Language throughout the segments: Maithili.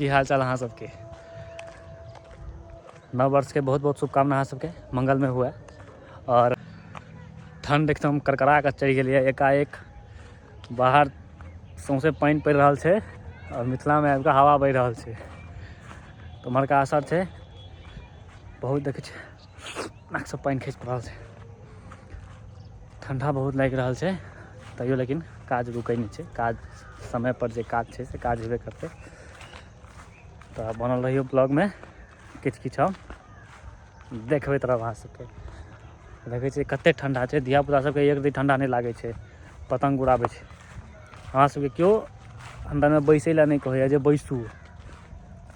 की हाल चाल अहाँ सबके? नव वर्षके बहुत बहुत शुभकामना अहाँ सबके मंगलमय हुए। और ठण्ड एकदम करकरा कऽ चढ़ि गेलैए एकाएक। बाहर सौंसे पानि पड़ि रहल छै और मिथिलामे आबि कऽ हवा बहि रहल छै, तऽ उम्हरका असर छै बहुत। देखै छियै नाकसँ पानि खसि रहल छै, ठण्डा बहुत लागि रहल छै, तैयो लेकिन काज रुकै नहि छै। काज समय पर जे काज छै से काज हेबे करतै। तऽ बनल रहियौ ब्लॉगमे, किछु किछु हम देखबैत रहब अहाँ सबके। देखै छियै कते ठण्डा छै, धियापुता सबके एक दिन ठण्डा नहि लागै छै, पतङ्ग उड़ाबै छै। अहाँ सबके केओ अन्दरमे बैसै लए नहि कहैया जे बैसू,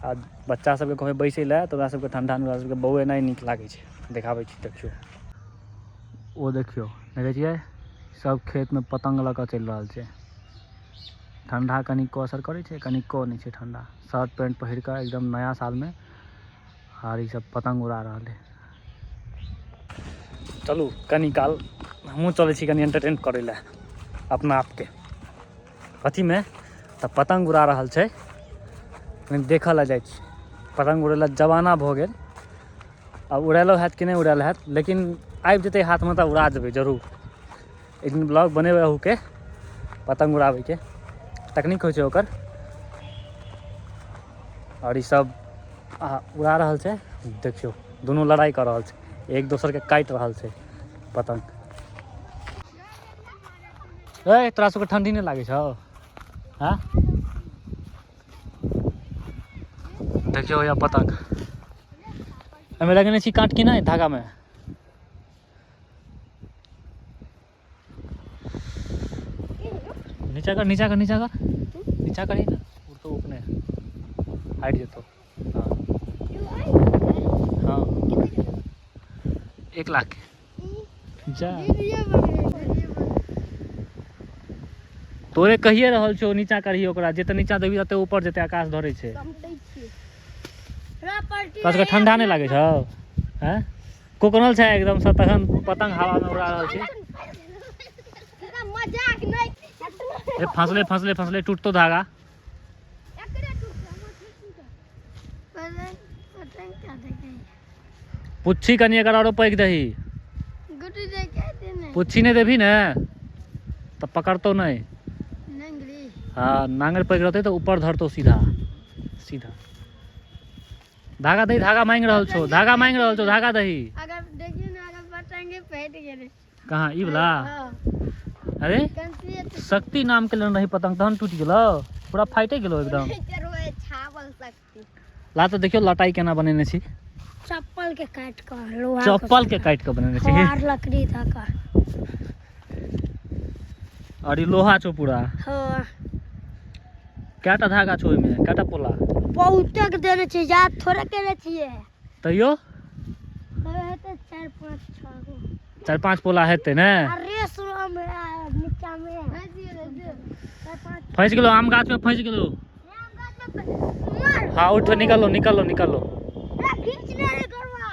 आ बच्चा सबके कहबै बैसै लए तऽ ओकरा सबके ठण्डामे ओकरा सबके बौएनाइ नीक लागै छै। देखाबै छी, देखियौ, ओ देखियौ, देखै छियै सब खेतमे पतङ्ग लऽ कऽ चलि रहल छै। ठण्डा कनिको असर करै छै, कनिको नहि छै ठण्डा। शर्ट पैंट पहिर कऽ एकदम नया सालमे आर ई सब पतङ्ग उड़ा रहल है। चलू कनी काल हमहूँ चलै छी कनि एंटरटेन करै लए अपना आपके अथीमे। तऽ पतङ्ग उड़ा रहल छै, कनि देखऽ लए जाइ छी। पतङ्ग उड़ै लए जमाना भऽ गेल, आब उड़ेलो हैत कि नहि उड़ायल हैत, लेकिन आबि जेतै हाथमे तऽ उड़ा देबै जरूर। एक दिन ब्लॉग बनेबै अहूँके पतङ्ग उड़ाबैके तकनीक होइ छै ओकर। आओर ई सब उड़ा रहल छै, देखियौ दुनू लड़ाइ कऽ रहल छै, एक दोसरके काटि रहल छै पतङ्ग। ए तोरा सबके ठण्डी नहि लागै छौ? हँ, देखियौ या पतङ्ग एहिमे लगेने छी काँट कि नहि धागामे। नीचा कर, नीचा कर, नीचा कर, नीचा करी ने, उड़तो अपने हटि जेतौ। हँ हँ, 1 लाख के जा तोरे कहिए रहल छौ, नीचा करही ओकरा। जते नीचा देबही तते ऊपर जेतै, आकाश धरै छै। तोरा सबके ठंडा नहि लागै छौ? हैं, कोकनल छै एकदम से, तखन पतंग हवा में उड़ा रहल छै। ए फंसले फंसले फंसले, टूटतो धागा। पुच्छी कनि एकर आरो पैघ दही, पुच्छी नहि देबही ने तऽ पकड़तौ नहि। हाँ, नांगर पैघ रहतै तऽ ऊपर धरतौ सीधा सीधा। धागा दही, धागा मांगि रहल छौ, धागा मांगि रहल छौ, धागा दही। अगर देखियो ने, अगर पतंगे फटि गेलै। कहाँ ई वाला? हाँ। अरे कंसी। शक्ति नाम के लेने रही पतंग, तहन टूटि गेलो, पूरा फाटे गेलो एकदम। छावल शक्ति। ला तऽ देखियौ लटाई केना बनेने छी। चप्पल के काट कऽ, लोहा। चप्पल के काटि कऽ बनेने छी। और लकड़ी धऽ कऽ। और ई लोहा छौ पूरा? हाँ। कएटा धागा छौ ओहिमे, कएटा पोला? बहुते के देने छियै, याद थोड़े केने छियै। तैयो? हेतै चारि पाँच छओ गो। चारि पाँच पोला हेतै ने? अरे सुनो में नीचा में चारि पाँच। फँसि गेलो, आम गाछ में फँसि गेलो। हाँ, उठ, निकलो निकलो निकलो। खींच ले रे गरवा।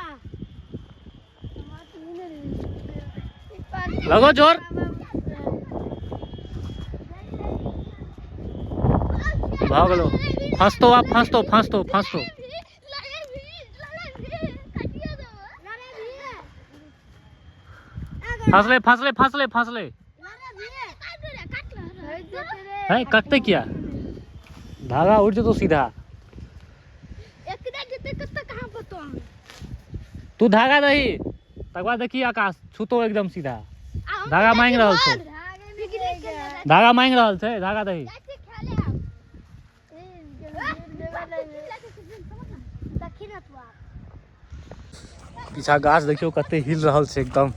लगो जोर। भऽ गेलो, फँसतो आब, फँसतो फँसतो फँसतो। फँसले फँसले फँसले फँसले है। कटतै किया? धागा उठि जेतौ सीधा। तू धागा दही, तकर बाद देखी आकाश छूतो एकदम सीधा। धागा मांगि रहल छौ, धागा मांगि रहल छै, धागा दही। पीछा गाछ देखियौ कते हिल रहल छै, एकदम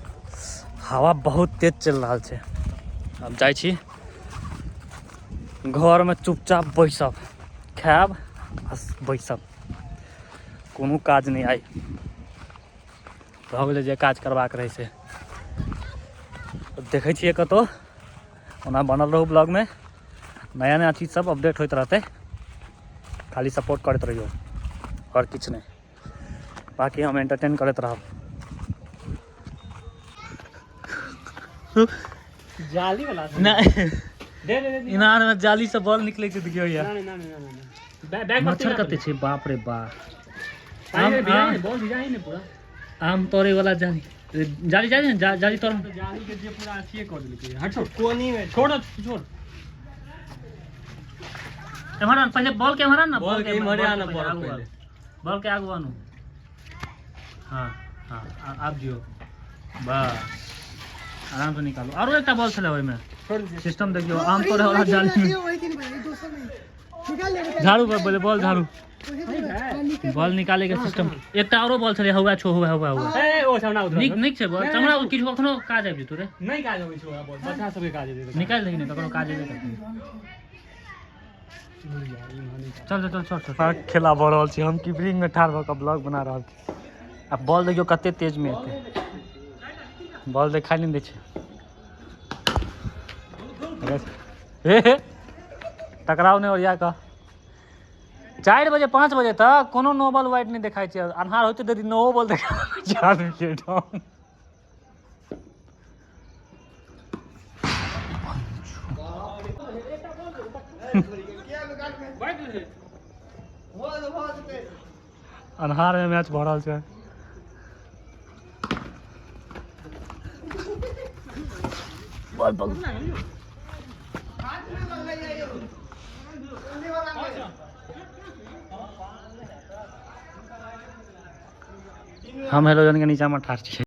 हवा बहुत तेज चलि रहल छै। आब जाइ छी घरमे, चुपचाप बैसब, खायब आ बैसब। कोनो काज नहि आइ भऽ गेलै, जे काज करबाक रहै से। देखै छियै कतहु। ओना बनल रहू ब्लॉगमे, नया नया चीज सब अपडेट होइत रहतै। खाली सपोर्ट करैत रहियौ, आओर किछु नहि, बाकी हम एंटरटेन करैत रहब। जाली वाला। नहि। दे दे दे। इनारमे जाली से बॉल निकलै छै, देखियौ यार। नहीं नहीं नहीं नहीं। मच्छर कते छै, बाप रे बा। आम आम बॉल भिजा ही ने पूरा। आम तोड़े वाला जाली, जाली, जाली ने, जाली तोड़। जाली के जे पूरा अथिए कर देलकै। हट, छोड़, कोनी में छोड़, छोड़। एम्हर आन पहिले, बॉल के एम्हर आन ना। बॉल के इम्हरे आना पहिले पड़त आगू पहिले। आन। बॉल के आगू आनू। हाँ हाँ, आब जियो, बस आराम से निकालू। आरो एकटा बॉल छलै ओहिमे। छोड़ दीजिए। सिस्टम देखियौ, आम तोड़े वाला जाली में। वही दिन भाई, दोसर नहीं निकाल ले। झाड़ू पर पहिले बॉल झाड़ू। वही दिन भाई। बॉल निकाले के सिस्टम। एकटा आरो बॉल छलै, हौआ छो, हौआ, हौआ, हौआ। ए, ओ छौना उधर। नीक नीक छै बॉल। चमड़ा किछु कखनो काज आबि जेतौ रे। नहि काज अबै छै ओकरा बॉल, बच्चा सबके काज अबै छै। निकालि दही ने, ककरो काज एबे करतै। चल चल चल, छोड़ छोड़। खेला भऽ रहल छै, हम कीपरिंग में ठाढ़ भऽ कऽ ब्लॉग बना रहल छी। आ बॉल देखियौ कते तेज में एतै। बॉल देखाइ नहि दै छै। हे हे, टकराव नहि ओरिया कऽ। 4 बजे 5 बजे तक कोनो नो बॉल वाइट नहि देखाइ छै। अन्हार होइते देरी नो बॉल देखा छै आदमीके एहिठाम। अन्हार में मैच भऽ रहल छै। बॉल पकड़। हम हेलोजन के नीचा में ठाढ़ छियै।